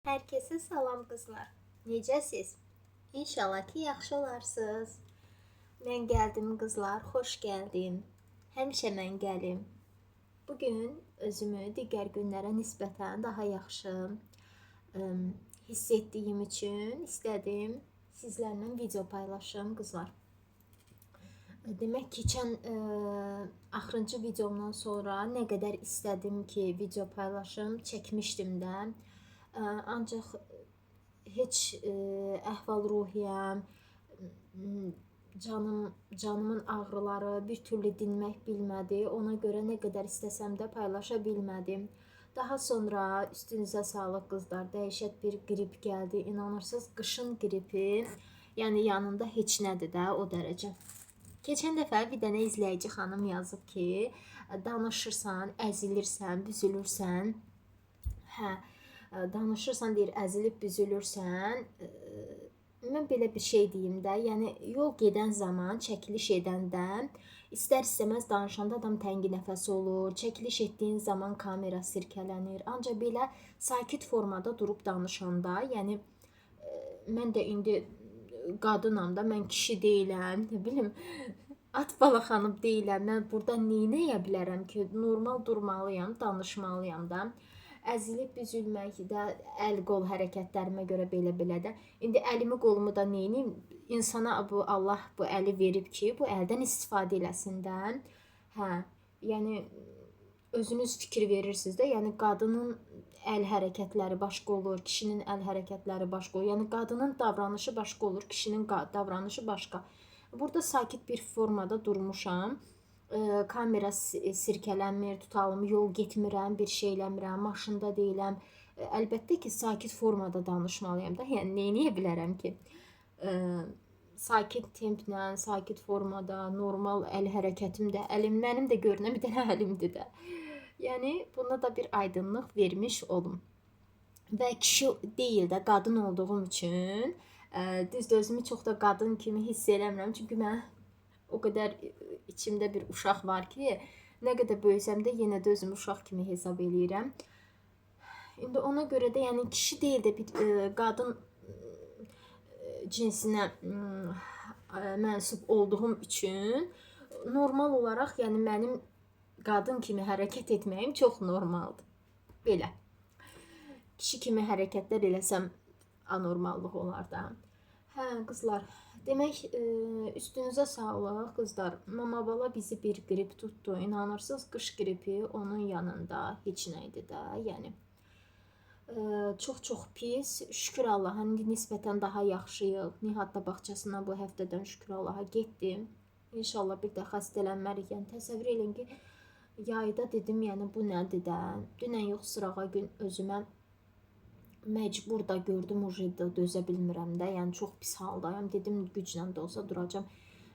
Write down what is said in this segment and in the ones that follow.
Herkese salam qızlar. Necəsiz? İnşallah ki yaxşı olarsınız. Mən gəldim qızlar, xoş gəldim. Həmişə mən gəlim. Bugün özümü digər günlərə nisbətən daha yaxşı hiss etdiyim üçün istədim sizlərlə video paylaşım qızlar. Demək keçən axırıncı videomdan sonra nə qədər istədim ki, video paylaşım, çəkmişdim də. Ancaq heç əhval-ruhiyyəm, canımın ağrıları bir türlü dinmək bilmədi. Ona görə nə qədər istəsəm də paylaşa bilmədim. Daha sonra üstünüzə sağlıq qızlar, dəhşət bir qrip gəldi. İnanırsınız, qışın qripi, yəni yanında heç nədir də o dərəcə. Keçən dəfə bir dənə izləyici xanım yazıb ki, danışırsan, əzilirsən, büzülürsən. Hə, danışırsan deyir, əzilib büzülürsən. Mən belə bir şey deyim də, yəni yol gedən zaman, çəkiliş edəndə istər-istəməz danışanda adam təngi nəfəs olur. Çəkiliş etdiyin zaman kamera sirkələnir. Ancaq belə sakit formada durub danışanda, yəni mən də indi qadınam da, mən kişi deyiləm, nə bilim, at balaxanım deyiləm. Mən burada nə eləyə bilərəm ki? Normal durmalıyam, danışmalıyam da. Əzilib büzülmək də əl-qol hərəkətlərimə görə belə-belə də. İndi əlimi qolumu da nə eləyim? İnsana bu Allah bu əli verib ki, bu əldən istifadə eləsin də. Hə, yəni özünüz fikir verirsiniz də, yəni qadının əl hərəkətləri başqa olur, kişinin əl hərəkətləri başqa olur. Yəni qadının davranışı başqa olur, kişinin davranışı başqa. Burada sakit bir formada durmuşam. Kamera sirkələnmir, tutalım, yol getmirəm, bir şey eləmirəm, maşında deyiləm. Əlbəttə ki, sakit formada danışmalıyam da. Yəni nə eləyə bilərəm ki? Sakit templə, sakit formada, normal əl hərəkətim də, əlim mənim də görünən bir dənə əlimdir də. Yəni buna da bir aydınlıq vermiş olum. Və kişi deyil də, qadın olduğum üçün düzdür, özümü çox da qadın kimi hiss eləmirəm. Çünki mən o qədər içimdə bir uşaq var ki, nə qədər böyüsəm də yenə də özümü uşaq kimi hesab eləyirəm. İndi ona görə də yəni kişi deyil də bir qadın cinsinə mənsub olduğum üçün normal olaraq, yəni mənim qadın kimi hərəkət etməyim çox normaldır. Belə. Kişi kimi hərəkətlər eləsəm anormallıq olar da. Hə, qızlar, demək üstünüzə sağlıq qızlar. Mama bala bizi bir qrip tutdu. İnanırsınız, qış qripi onun yanında heç nə idi də. Yəni çox-çox pis. Şükür Allaha, indi nisbətən daha yaxşıyıq. Nihat da bağçasına bu həftədən şükür Allaha getdi. İnşallah bir də xəstələnmərik. Yəni təsəvvür eləyin ki, yayda dedim, yəni bu nədir də? Dünən yox, sırağa gün özümə məcbur da gördüm, uje də dözə bilmirəm də. Yəni çox pis haldayam. Dedim güclə də olsa duracam,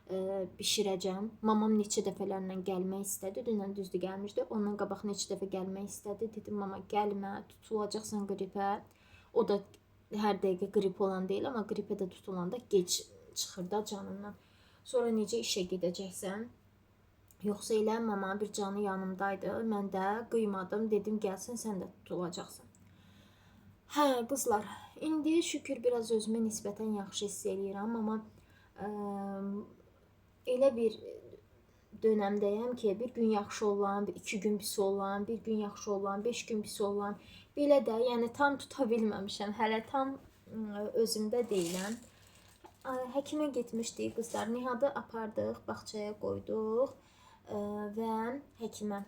bişirəcəm. Mamam neçə dəfələrlə gəlmək istədi. Dünən düzdür gəlmişdi. Ondan qabaq neçə dəfə gəlmək istədi. Dedim mama gəlmə, tutulacaqsan qripə. O da hər dəqiqə qrip olan deyil, amma qripə də tutulanda gec çıxır da canından. Sonra necə işə gedəcəksən? Yoxsa elə mamanın bir canı yanımdaydı. Mən də qıymadım. Dedim gəlsin, sən də tutulacaqsan. Hə, qızlar, indi şükür biraz özümü nisbətən yaxşı hiss eləyirəm, amma elə bir dönəmdəyəm ki, bir gün yaxşı olan, 2 gün pis olan, bir gün yaxşı olan, 5 gün pis olan, belə də, yəni tam tuta bilməmişəm, hələ tam özümdə deyiləm. Həkimə getmişdik qızlar, Nihadı apardıq, bağçaya qoyduq və həkimə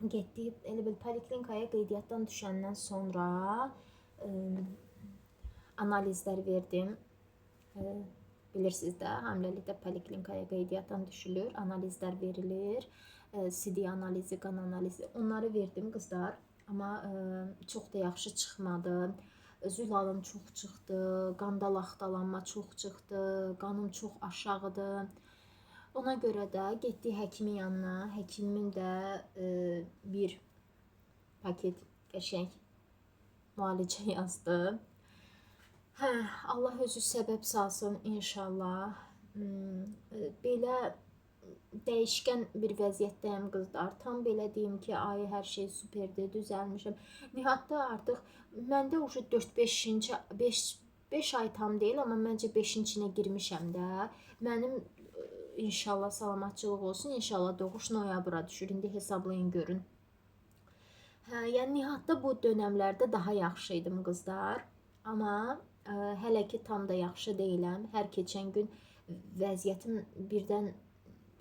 getdik. Elə bil poliklinikaya qeydiyyatdan düşəndən sonra analizlər verdim. Bilirsiniz də, hamiləlikdə poliklinikaya qeydiyyatdan düşülür, analizlər verilir. Sidik analizi, qan analizi, onları verdim qızlar. Amma çox da yaxşı çıxmadı. Zülalım çox çıxdı, qanda laxtalanma çox çıxdı, qanım çox aşağıdır. Ona görə də getdik həkimin yanına. Həkimin də bir paket qəşəng müalicə yazdı. Hə, Allah özü səbəb salsın inşallah. Belə dəyişkən bir vəziyyətdəyəm qızlar. Tam belə deyim ki, ay hər şey superdir, düzəlmişəm. Nihatda artıq məndə uje 4-5-ci 5 ay tam deyil, amma məncə 5-cinə girmişəm də. Mənim inşallah salamatçılıq olsun, inşallah doğuş noyabra düşür. İndi hesablayın görün. Hə, yəni Nihatda bu dönəmlərdə daha yaxşı idim qızlar. Amma hələ ki tam da yaxşı deyiləm. Hər keçən gün vəziyyətim birdən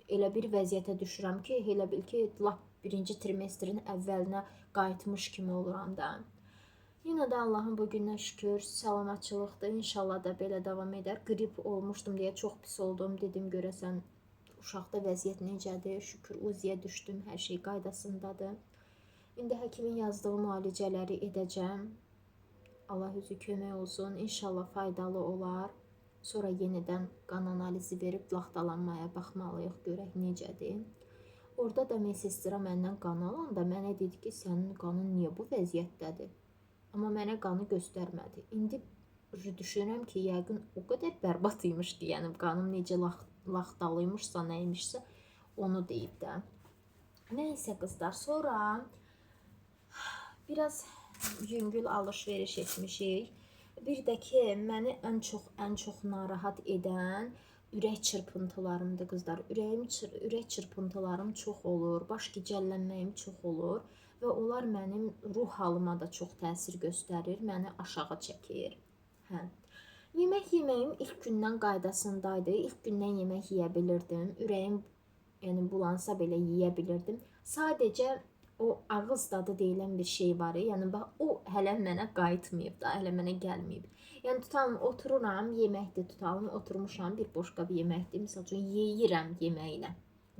elə bir vəziyyətə düşürəm ki, elə bil ki, lap birinci trimestrin əvvəlinə qayıtmış kimi oluram da. Yenə də Allahın bu günə şükür, salamatçılıqdır. İnşallah da belə davam edər. Qrip olmuşdum deyə çox pis oldum. Dedim görəsən uşaqda vəziyyət necədir? Şükür UZI-yə düşdüm, hər şey qaydasındadır. İndi həkimin yazdığı müalicələri edəcəm. Allah özü kömək olsun. İnşallah faydalı olar. Sonra yenidən qan analizi verib laxtalanmaya baxmalıyıq, görək necədir. Orada da mesestra məndən qan alanda mənə dedi ki, sənin qanın niyə bu vəziyyətdədir? Amma mənə qanı göstərmədi. İndi düşünürəm ki, yəqin o qədər bərbad imiş ki, yəni qanım necə laxtalıymışsa, nə imişsə onu deyib də. Nəysə qızlar, sonra biraz yüngül alış-veriş etmişik. Bir də ki, məni ən çox narahat edən ürək çırpıntılarımdır qızlar. Ürək çırpıntılarım çox olur, baş gicəllənməyim çox olur və onlar mənim ruh halıma da çox təsir göstərir, məni aşağı çəkir. Hə. Yemək yeməyim ilk gündən qaydasındaydı. İlk gündən yemək yeyə bilirdim. Ürəyim yəni bulansa belə yeyə bilirdim. Sadəcə o ağız dadı deyilən bir şey var. Yəni bax o hələ mənə qayıtmayıb da, hələ mənə gəlməyib. Yəni tutalım otururam, yeməkdir, tutalım oturmuşam, bir boşqab yeməkdir. Məsəl üçün yeyirəm yeməyinə.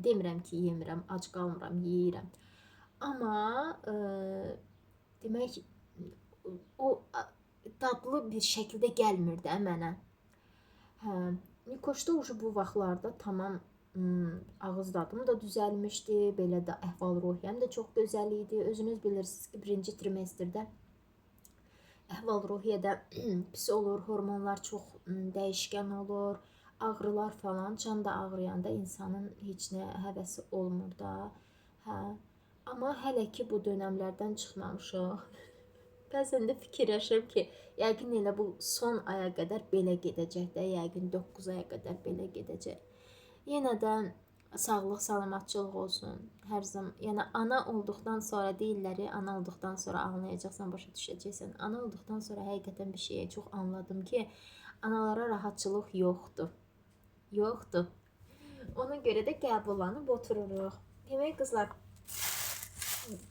Demirəm ki, yemirəm, ac qalmıram, yeyirəm. Amma demək o dadlı bir şəkildə gəlmir də mənə. Hə, Nikoşda uje bu vaxtlarda tamam ağız dadım da düzəlmişdi, belə də əhval-ruhiyyəm də çox gözəl idi. Özünüz bilirsiniz ki, birinci trimestrdə əhval-ruhiyyə də pis olur, hormonlar çox dəyişkən olur, ağrılar falan, can da ağrıyanda insanın heç nə həvəsi olmur da. Hə. Amma hələ ki bu dönəmlərdən çıxmamışıq. Bəzən də fikirləşirəm ki, yəqin elə bu son aya qədər belə gedəcək də, yəqin 9 aya qədər belə gedəcək. Yenə də sağlıq, salamatçılıq olsun. Hər zaman, yəni ana olduqdan sonra deyirlər, ana olduqdan sonra anlayacaqsan, başa düşəcəksən. Ana olduqdan sonra həqiqətən bir şeyə çox anladım ki, analara rahatçılıq yoxdur. Yoxdur. Ona görə də qəbullanıb otururuq. Demək qızlar,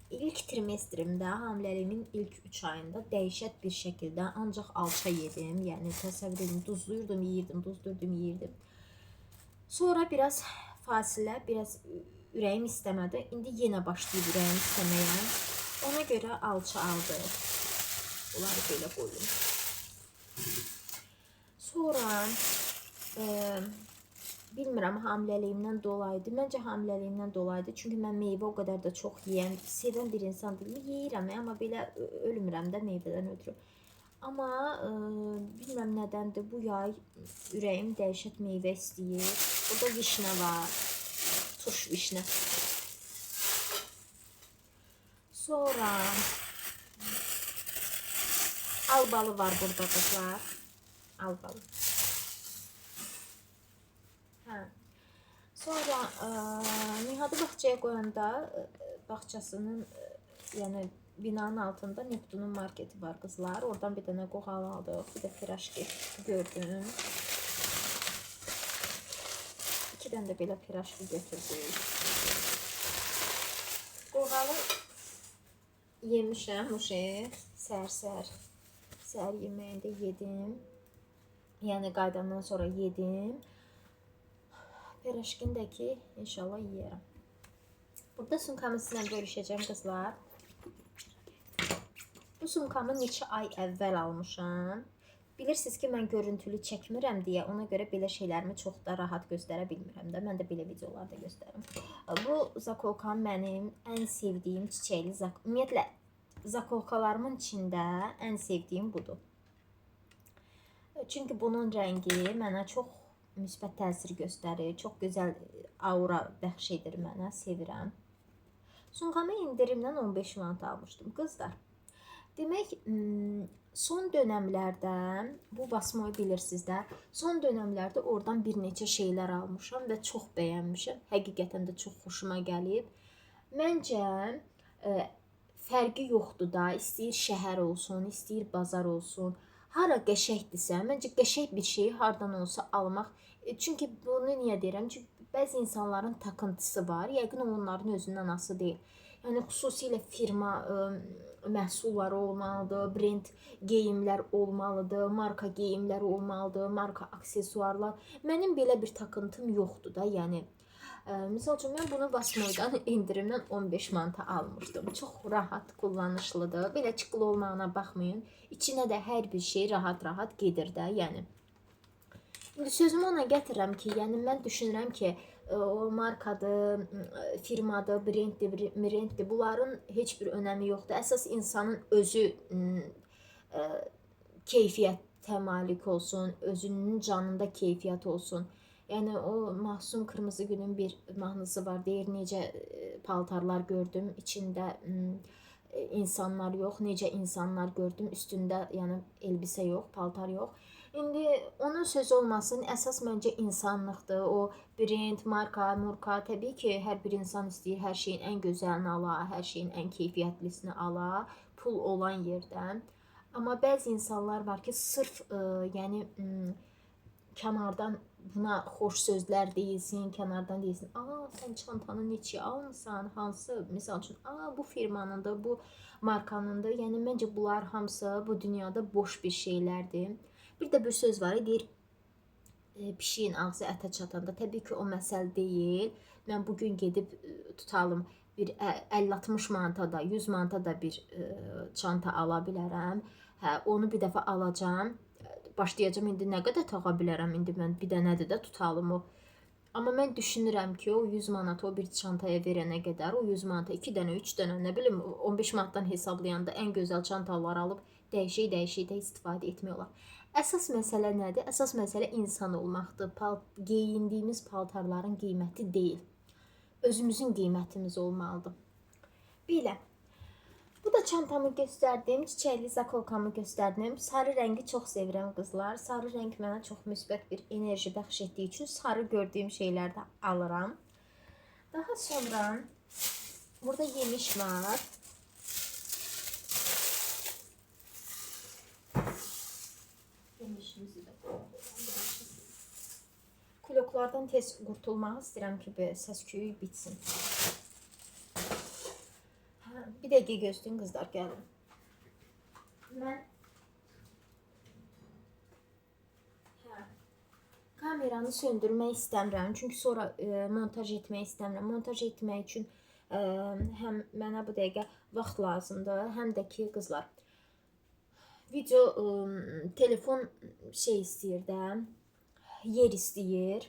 ilk trimestrimdə, hamiləliyimin ilk 3 ayında dəhşət bir şəkildə ancaq alça yedim. Yəni təsəvvür edin, duzluyurdum, yeyirdim, duzluyurdum, yeyirdim. Sonra biraz fasilə, biraz ürəyim istəmədi. İndi yenə başlayıb ürəyim istəməyə. Ona görə alça aldıq. Bunları belə qoyum. Sonra bilmirəm hamiləliyimdən dolayıydı. Məncə hamiləliyimdən dolayıydı. Çünki mən meyvə o qədər də çox yeyən, sevən bir insan deyiləm. Yeyirəm, amma belə ölmürəm də meyvədən ötürü. Amma bilmirəm nədəndir, bu yay ürəyim dəhşət meyvə istəyir. Burada vişnə var. Turş vişnə. Sonra albalı var burada qızlar. Albalı. Hə. Sonra Nihadı bağçaya qoyanda bağçasının yəni binanın altında Neptunun marketi var qızlar. Oradan bir dənə qoğal aldıq. Bir də piraşki gördüm. 2 dənə də belə piraşki götürdük. Qoğalı yemişəm uşe. Səhər-səhər. Səhər yeməyində yedim. Yəni qayıdandan sonra yedim. Piraşkini də ki inşallah yeyərəm. Burada sumkamı sizinlə bölüşəcəm qızlar. Bu sumkamı neçə ay əvvəl almışam. Bilirsiniz ki, mən görüntülü çəkmirəm deyə ona görə belə şeylərimi çox da rahat göstərə bilmirəm də. Mən də belə videolarda göstərirəm. Bu zakolkam mənim ən sevdiyim çiçəkli zakolka. Ümumiyyətlə, zakolkalarımın içində ən sevdiyim budur. Çünki bunun rəngi mənə çox müsbət təsir göstərir. Çox gözəl aura bəxş edir mənə, sevirəm. Sumkamı endirimlə 15 manat almışdım qızlar. Demək, son dönəmlərdə, bu Basmoyu bilirsiniz də, son dönəmlərdə oradan bir neçə şeylər almışam və çox bəyənmişəm. Həqiqətən də çox xoşuma gəlib. Məncə, fərqi yoxdur da, istəyir şəhər olsun, istəyir bazar olsun. Hara qəşəngdirsə, məncə qəşəng bir şeyi hardan olsa almaq. Çünki bunu niyə deyirəm? Çünki bəzi insanların takıntısı var. Yəqin o onların özündən asılı deyil. Yəni xüsusilə firma məhsulları olmalıdır, brend geyimlər olmalıdır, marka geyimləri olmalıdır, marka aksesuarlar. Mənim belə bir takıntım yoxdur da, yəni. Misal üçün, mən bunu Basmoydan endirimdən 15 manata almışdım. Çox rahat kullanışlıdır. Belə çıxılı olmağına baxmayın. İçinə də hər bir şey rahat-rahat gedir də, yəni. İndi sözümü ona gətirirəm ki, yəni mən düşünürəm ki, o markadır, firmadır, brenddir, brenddir. Bunların heç bir önəmi yoxdur. Əsas insanın özü keyfiyyətə malik olsun, özünün canında keyfiyyət olsun. Yəni o Mahsum Kırmızıgülün bir mahnısı var. Deyir necə paltarlar gördüm, içində insanlar yox, necə insanlar gördüm, üstündə yəni elbisə yox, paltar yox. İndi onun sözü olmasın, əsas məncə insanlıqdır. O brend, marka, murka, təbii ki, hər bir insan istəyir hər şeyin ən gözəlini ala, hər şeyin ən keyfiyyətlisini ala, pul olan yerdən. Amma bəzi insanlar var ki, sırf yəni kənardan buna xoş sözlər deyilsin, kənardan deyilsin, aa, sən çantanı neçəyə almısan, hansı, misal üçün, aa, bu firmanındır, bu markanındır. Yəni, məncə bunlar hamısı bu dünyada boş bir şeylərdir. Bir də bir söz var, deyir, pişiyin ağzı ətə çatanda. Təbii ki, o məsəl deyil. Mən bugün gedib tutalım bir 50-60 manata da, 100 manata da bir çanta ala bilərəm. Hə, onu bir dəfə alacağam. Başlayacağam indi nə qədər taxa bilərəm, indi mən bir dənədir də tutalım o. Amma mən düşünürəm ki, o 100 manatı o bir çantaya verənə qədər, o 100 manata 2 dənə, 3 dənə, nə bilim 15 manatdan hesablayanda ən gözəl çantalar alıb dəyişik-dəyişik də istifadə etmək olar. Əsas məsələ nədir? Əsas məsələ insan olmaqdır. Geyindiyimiz paltarların qiyməti deyil. Özümüzün qiymətimiz olmalıdır. Belə. Bu da çantamı göstərdim, çiçəkli zakolkamı göstərdim. Sarı rəngi çox sevirəm qızlar. Sarı rəng mənə çox müsbət bir enerji bəxş etdiyi üçün sarı gördüyüm şeylərdə alıram. Daha sonra burada yemiş var. Yemişimizi də qoyalım. Kuloklardan tez qurtulmaq istəyirəm ki, səs-küyü bitsin. Bir dəqiqə gözləyin qızlar, gəlin. Mən kameranı söndürmək istəmirəm. Çünki sonra montaj etmək istəmirəm. Montaj etmək üçün həm mənə bu dəqiqə vaxt lazımdır, həm də ki, qızlar, video, telefon şey istəyir də, yer istəyir.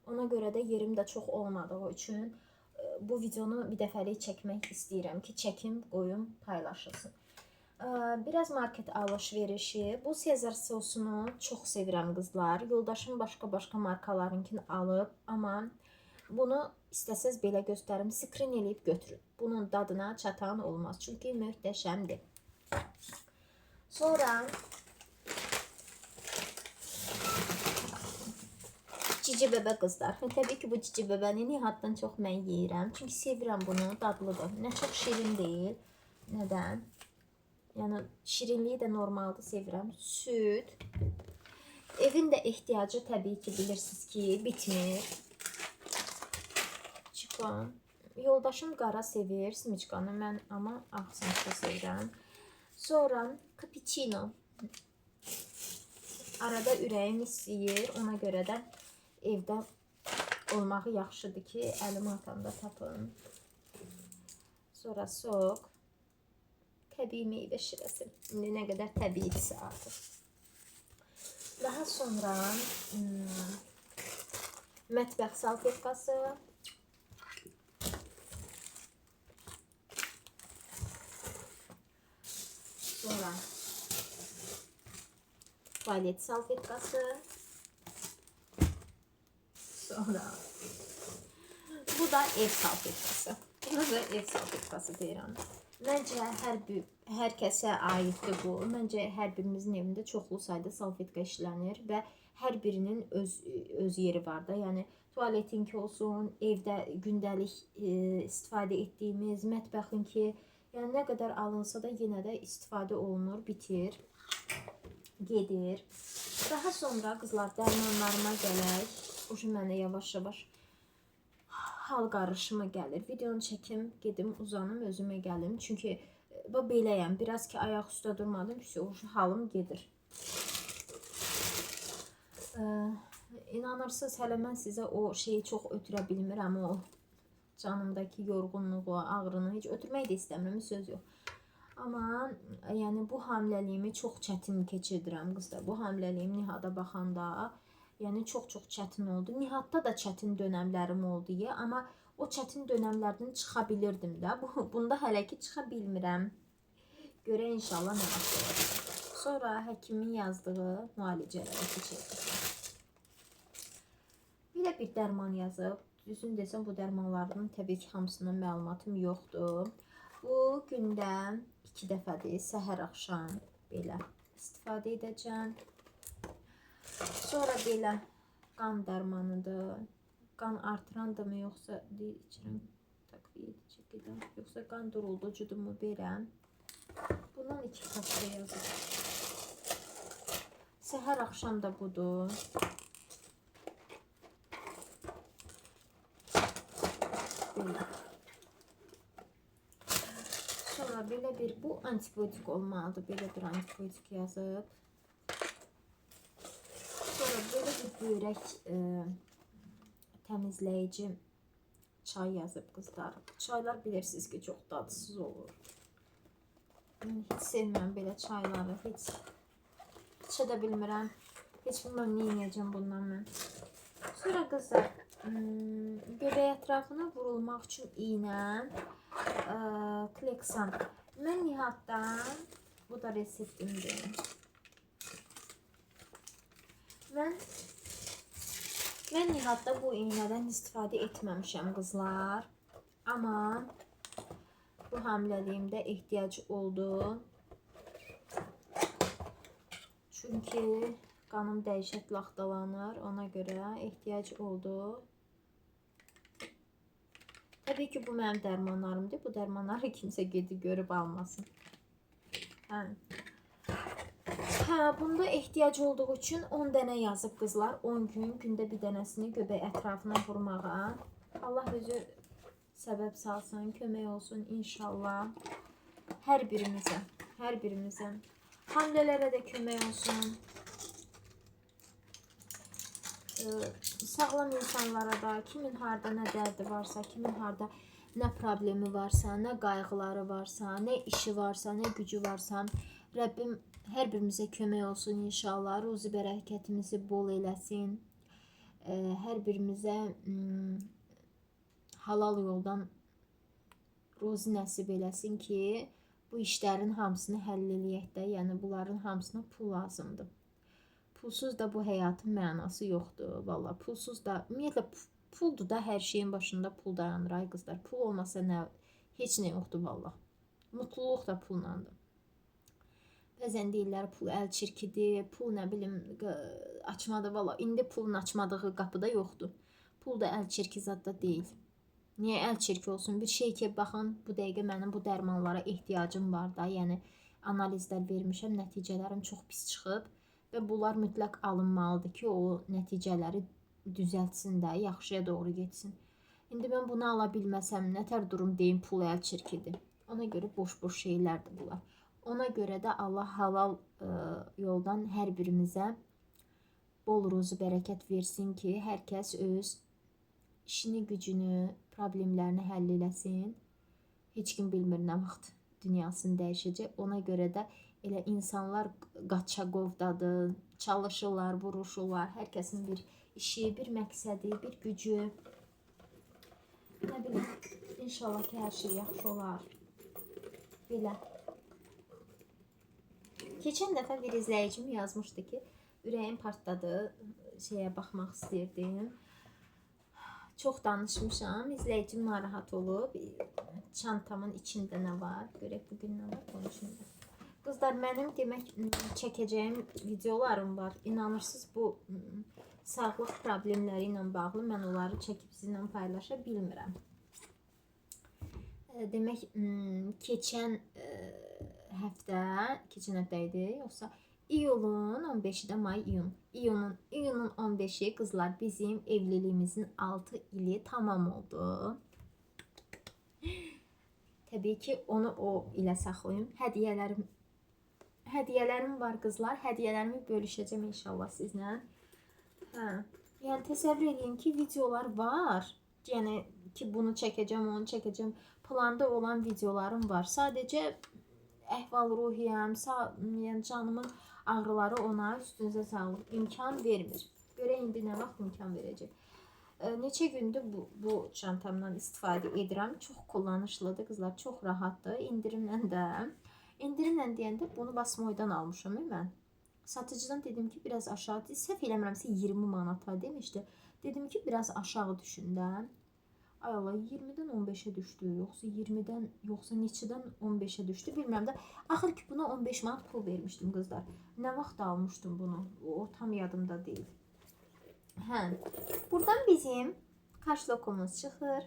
Ona görə də yerim də çox olmadığı üçün bu videonu bir dəfəlik çəkmək istəyirəm ki, çəkim, qoyum, paylaşılsın. Biraz market alışverişi. Bu Sezar sosunu çox sevirəm qızlar. Yoldaşım başqa-başqa markalarınkini alıb, amma bunu istəsəz belə göstərim, skrin eləyib götürün. Bunun dadına çatan olmaz. Çünki möhtəşəmdir. Sonra cici bebə qızlar. Təbii ki, bu cici bebəni Nihatdan çox mən yeyirəm. Çünki sevirəm bunu, dadlıdır. Nə çox şirin deyil. Nədən? Yəni, şirinliyi də normaldır, sevirəm. Süd. Evin də ehtiyacı təbii ki, bilirsiniz ki, bitmir. Çıkan. Yoldaşım qara sevir smiçkanı. Mən amma ağ smiçka sevirəm. Sonra cappuccino. Arada ürəyim istəyir. Ona görə də evdə olmağı yaxşıdır ki, əlimi atanda tapın. Sonra sok. Təbii meyvə şirəsi. İndi nə qədər təbiidirsə artıq. Daha sonra mətbəx salfetkası. Sonra tualet salfetkası. Sonra bu da ev salfetkası. Buna da ev salfetkası deyirəm. Məncə hər kəsə aiddir bu. Məncə hər birimizin evində çoxlu sayda salfetka işlənir və hər birinin öz yeri var da. Yəni tualetinki olsun, evdə gündəlik istifadə etdiyimiz, mətbəxinki, yəni nə qədər alınsa da yenə də istifadə olunur, bitir, gedir. Daha sonra qızlar dərmanlarıma gələk. Uşu mənə yavaş-yavaş hal qarışımı gəlir. Videonu çəkim, gedim, uzanım, özümə gəlim. Çünki bu beləyəm. Biraz ki ayaq üstə durmadım, uşu halım gedir. İnanırsınız, hələ mən sizə o şeyi çox ötürə bilmirəm. O canımdakı yorğunluğu, ağrını heç ötürmək də istəmirəm, söz yox. Amma yəni bu hamiləliyimi çox çətin keçirdirəm qızlar. Bu hamiləliyim Nihada baxanda, yəni çox-çox çətin oldu. Nihatda da çətin dönəmlərim oldu, amma o çətin dönəmlərdən çıxa bilirdim də. Bunda hələ ki çıxa bilmirəm. Görək inşallah nə vaxt olacaq. Sonra həkimin yazdığı müalicələrə keçək. Belə bir dərman yazıb. Düzün desəm bu dərmanların təbii ki hamısından məlumatım yoxdur. Bu gündə 2 dəfədir, səhər axşam belə istifadə edəcəm. Sonra belə qan dərmanıdır. Qan artırandırmı yoxsa içirəm, takviye edici qida, yoxsa qan durulducudurmu verəm. Bundan 2 paça yazıb. Səhər axşam da budur. Belə. Sonra belə bir bu antibiotik olmalıdır. Belə bir antibiotik yazıb. Sonra belə bir böyrək təmizləyici çay yazıb qızlar. Çaylar bilirsiniz ki çox dadsız olur. Mən heç sevmirəm belə çayları. Heç içə də bilmirəm. Heç bilmirəm nə edəcəm bundan mən. Sonra qızlar göbək ətrafına vurulmaq üçün iynə, Kleksan. Mən Nihatdan, bu da reseptimdir. Mən Nihatda bu iynədən istifadə etməmişəm qızlar. Amma bu hamiləliyimdə ehtiyac oldu. Çünki qanım dəhşət laxtalanır. Ona görə ehtiyac oldu. Təbii ki, bu mənim dərmanlarımdır. Bu dərmanları kimsə gedib görüb almasın. Hə, bunda ehtiyac olduğu üçün 10 dənə yazıb qızlar. 10 gün, gündə bir dənəsini göbək ətrafına vurmağa. Allah özü səbəb salsın, kömək olsun inşallah. Hər birimizə, hər birimizə. Hamilələrə də kömək olsun. Sağlam insanlara da, kimin harda nə dərdi varsa, kimin harda nə problemi varsa, nə qayğıları varsa, nə işi varsa, nə gücü varsa, Rəbbim hər birimizə kömək olsun inşallah. Ruzi bərəkətimizi bol eləsin. Hər birimizə halal yoldan ruzi nəsib eləsin ki, bu işlərin hamısını həll eləyək də. Yəni bunların hamısına pul lazımdır. Pulsuz da bu həyatın mənası yoxdur. Valla pulsuz da, ümumiyyətlə puldur da, hər şeyin başında pul dayanır ay qızlar. Pul olmasa nə, heç nə yoxdur valla. Mutluluq da pullandır. Bəzən deyirlər pul əl çirkidir, pul nə bilim açmadı valla. İndi pulun açmadığı qapıda yoxdur. Pul da əl çirki zad da deyil. Niyə əl çirki olsun? Bir şey ki, baxın bu dəqiqə mənim bu dərmanlara ehtiyacım var da. Yəni analizlər vermişəm, nəticələrim çox pis çıxıb. Və bunlar mütləq alınmalıdır ki, o nəticələri düzəltsin də, yaxşıya doğru getsin. İndi mən bunu ala bilməsəm, nətər durum deyim, pul əl çirkidir. Ona görə boş-boş şeylərdir bunlar. Ona görə də Allah halal yoldan hər birimizə bol ruzi bərəkət versin ki, hər kəs öz işini, gücünü, problemlərini həll eləsin. Heç kim bilmir nə vaxt dünyasını dəyişəcək. Ona görə də elə insanlar qaçaqovdadır, çalışırlar, vuruşurlar. Hər kəsin bir işi, bir məqsədi, bir gücü. Nə bilim, inşallah ki, hər şey yaxşı olar. Belə. Keçən dəfə bir izləyicim yazmışdı ki, ürəyim partladı, şeyə baxmaq istəyirdim. Çox danışmışam. İzləyicim narahat olub. Çantamın içində nə var? Görək bu gün nə var bunun içində. Qızlar, mənim demək çəkəcəyim videolarım var. İnanırsınız, bu sağlıq problemləri ilə bağlı mən onları çəkib sizinlə paylaşa bilmirəm. Demək, keçən həftə, keçən həftə idi, yoxsa iyulun 15-i də may, iyun. İyunun 15-i qızlar bizim evliliyimizin 6 ili tamam oldu. Təbii ki, onu o ilə saxlayım. Hədiyyələrim var qızlar. Hədiyyələrimi bölüşəcəm inşallah sizlə. Hə. Yəni təsəvvür eləyin ki, videolar var. Yəni ki, bunu çəkəcəm, onu çəkəcəm. Planda olan videolarım var. Sadəcə əhval-ruhiyyəm, yəni canımın ağrıları ona, üstünüzə sağlıq, imkan vermir. Görək indi nə vaxt imkan verəcək. Neçə gündür bu çantamdan istifadə edirəm. Çox kullanışlıdır qızlar, çox rahatdır. İndirimlə də. İndirimlə deyəndə bunu Basmoydan almışam mən. Satıcıdan dedim ki, biraz aşağı, səhv eləmirəmsə 20 manata demişdi. Dedim ki, biraz aşağı düşün də. Ay Allah, 20-dən 15-ə düşdü, yoxsa 20-dən, yoxsa neçədən 15-ə düşdü, bilmirəm də. Axır ki, buna 15 manat pul vermişdim qızlar. Nə vaxt almışdım bunu? O tam yadımda deyil. Hə. Buradan bizim kaşlokumuz çıxır.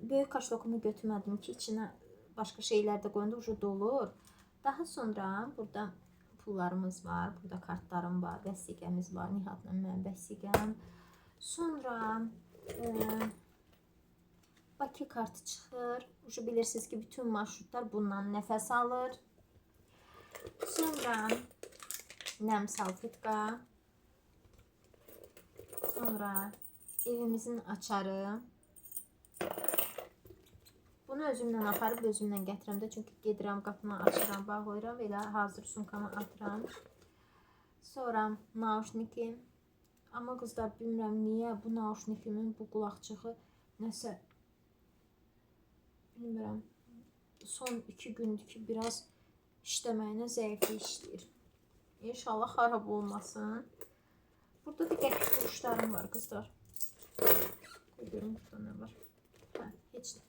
Böyük kaşlokumu götürmədim ki, içinə başqa şeylər də qoyanda ucu dolur. Daha sonra burada pullarımız var, burada kartlarım var, vəsiqəmiz var, Nihatla mənim vəsiqəm. Sonra Bakı kartı çıxır. Ucu bilirsiniz ki, bütün marşrutlar bundan nəfəs alır. Sonra nəm salfetka. Sonra evimizin açarı. Bunu özümlə aparıb özümlə gətirəm də. Çünki gedirəm, qapını açıram, bağlayıram. Elə hazır sumkama atıram. Sonra nauşniki. Amma qızlar, bilmirəm niyə bu nauşnikimin bu qulaqçığı nəsə bilmirəm. Son 2 gündür ki, biraz işləməyinə zəiflik işləyir. İnşallah xarab olmasın. Burada da qəpik quruşlarım var qızlar. Qoy görüm burada nə var. Hə, heç nə.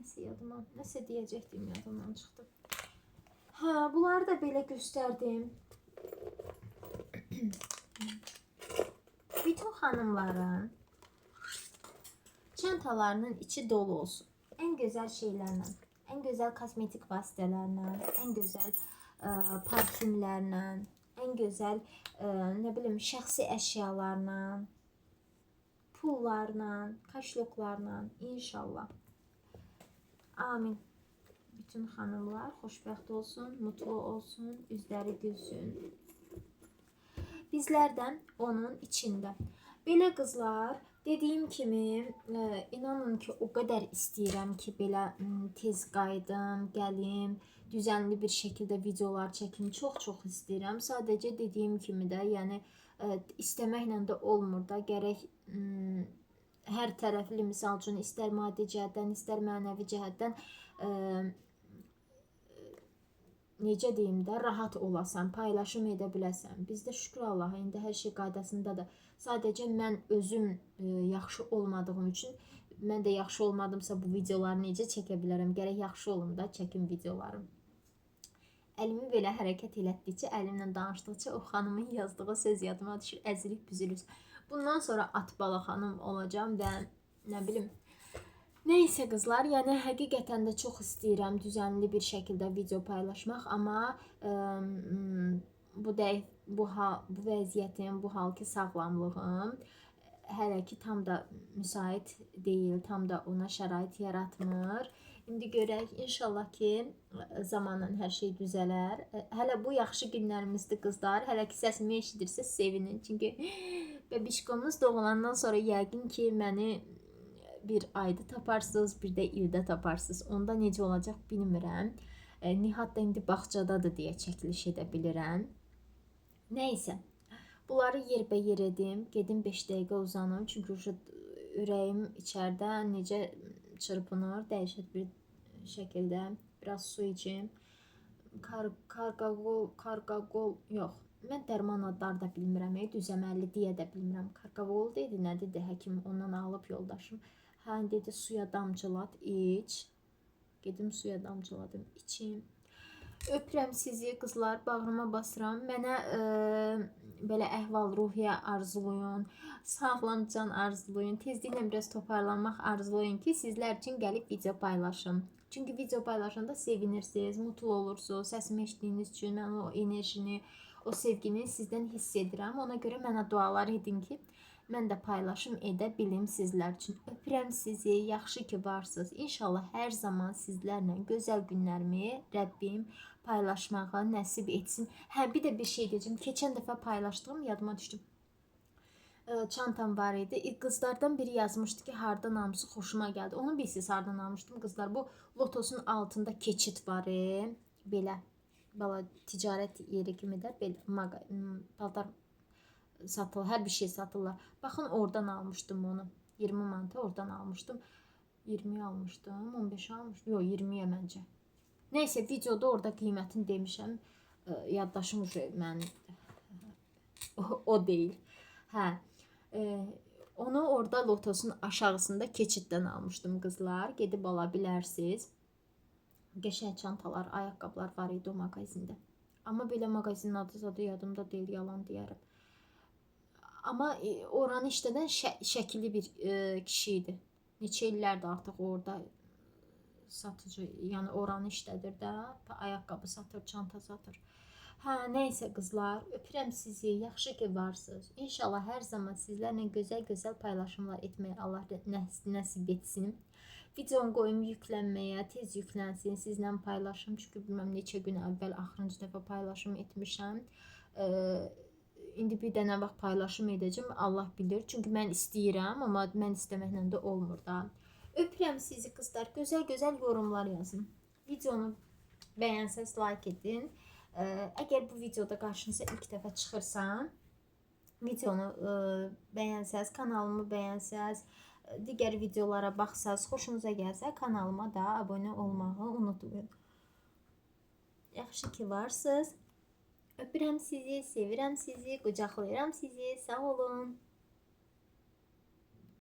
Nəsə yadıma, nəsə deyəcəkdim, yadımdan çıxdı. Hə, bunları da belə göstərdim. Bütün xanımların çantalarının içi dolu olsun. Ən gözəl şeylərlə, ən gözəl kosmetik vasitələrlə, ən gözəl parfümlərlə, ən gözəl nə bilim şəxsi əşyalarla, pullarla, kaşloklarla inşallah. Amin. Bütün xanımlar xoşbəxt olsun, mutlu olsun, üzləri gülsün. Bizlər də onun içində. Belə qızlar, dediyim kimi, inanın ki, o qədər istəyirəm ki, belə tez qayıdım, gəlim, düzənli bir şəkildə videolar çəkim. Çox-çox istəyirəm. Sadəcə dediyim kimi də, yəni istəməklə də olmur da. Gərək hər tərəfli, misal üçün, istər maddi cəhətdən, istər mənəvi cəhətdən necə deyim də, rahat olasan, paylaşım edə biləsən. Bizdə şükür Allaha, indi hər şey qaydasındadır. Sadəcə mən özüm yaxşı olmadığım üçün, mən də yaxşı olmadımsa bu videoları necə çəkə bilərəm? Gərək yaxşı olum da, çəkim videoları. Əlimi belə hərəkət elətdikcə, əlimlə danışdıqca o xanımın yazdığı söz yadıma düşür, əzilib büzülür. Bundan sonra at bala xanım olacağam və nə bilim. Neysə qızlar, yəni həqiqətən də çox istəyirəm düzənli bir şəkildə video paylaşmaq, amma bu dəqiq bu hal, bu vəziyyətim, bu halki sağlamlığım hələ ki tam da müsait deyil, tam da ona şərait yaratmır. İndi görək, inşallah ki zamanla hər şey düzələr. Hələ bu yaxşı günlərimizdir qızlar. Hələ ki səsimi eşidirsiniz, sevinin. Çünki bebişkomuz doğulandan sonra yəqin ki məni bir ayda taparsınız, bir də ildə taparsınız. Onda necə olacaq bilmirəm. Nihat da indi bağçadadır deyə çəkiliş edə bilirəm. Nəysə, bunları yerbəyer edim. Gedim 5 dəqiqə uzanım. Çünki ürəyim içəridə necə çırpınır, dəhşət bir şəkildə. Biraz su içim. Kar karqaqol, karqaqol yox. Mən dərman adları da bilmirəm, düz əməlli deyə də bilmirəm. Karqaqol dedi, nə dedi həkim ondan alıb yoldaşım. Hə, dedi suya damcılat, iç. Gedim suya damcıladım, içim. Öpürəm sizi qızlar, bağrıma basıram. Mənə belə əhval-ruhiyyə arzulayın, sağlam can arzulayın, tezliklə biraz toparlanmaq arzulayın ki, sizlər üçün gəlib video paylaşım. Çünki video paylaşanda sevinirsiniz, mutlu olursunuz. Səsimi eşitdiyiniz üçün mən o enerjini, o sevgini sizdən hiss edirəm. Ona görə mənə dualar edin ki, mən də paylaşım edə bilim sizlər üçün. Öpürəm sizi, yaxşı ki varsınız. İnşallah hər zaman sizlərlə gözəl günlərimi Rəbbim paylaşmağı nəsib etsin. Hə, bir də bir şey deyəcəm. Keçən dəfə paylaşdığım yadıma düşdü. Çantam var idi. Qızlardan biri yazmışdı ki, hardan almışsın, xoşuma gəldi. Onu bilsiz hardan almışdım qızlar. Bu Lotosun altında keçid var. Belə bala ticarət yeri kimi də belə paltar satılır, hər bir şey satırlar. Baxın oradan almışdım onu. 20 manata oradan almışdım. 20-yə almışdım, 15-ə almışdım. Yox, 20-yə məncə. Nəysə videoda orada qiymətini demişəm. Yaddaşım uje mənim o deyil. Hə. Onu orada Lotosun aşağısında keçiddən almışdım qızlar. Gedib ala bilərsiniz. Qəşəng çantalar, ayaqqabılar var idi o mağazində. Amma belə mağazinin adı zadı yadımda deyil, yalan deyərəm. Amma oranı işlədən şəkilli bir kişi idi. Neçə illərdir artıq orada satıcı, yəni oranı işlədir də, ayaqqabı satır, çanta satır. Hə, nəysə qızlar, öpürəm sizi. Yaxşı ki varsınız. İnşallah hər zaman sizlərlə gözəl-gözəl paylaşımlar etməyi Allah nəsib etsin. Videomu qoyum yüklənməyə, tez yüklənsin, sizlə paylaşım. Çünki bilməm neçə gün əvvəl axırıncı dəfə paylaşım etmişəm. İndi bir də nə vaxt paylaşım edəcəm, Allah bilir. Çünki mən istəyirəm, amma mən istəməklə də olmur da. Öpürəm sizi qızlar. Gözəl-gözəl yorumlar yazın. Videonu bəyənsəz like edin. Əgər bu videoda qarşınıza ilk dəfə çıxırsam, videonu bəyənsəz, kanalımı bəyənsəz, digər videolara baxsaz, xoşunuza gəlsə kanalıma da abunə olmağı unutmayın. Yaxşı ki varsınız. Öpürəm sizi, sevirəm sizi, qucaqlayıram sizi. Sağ olun.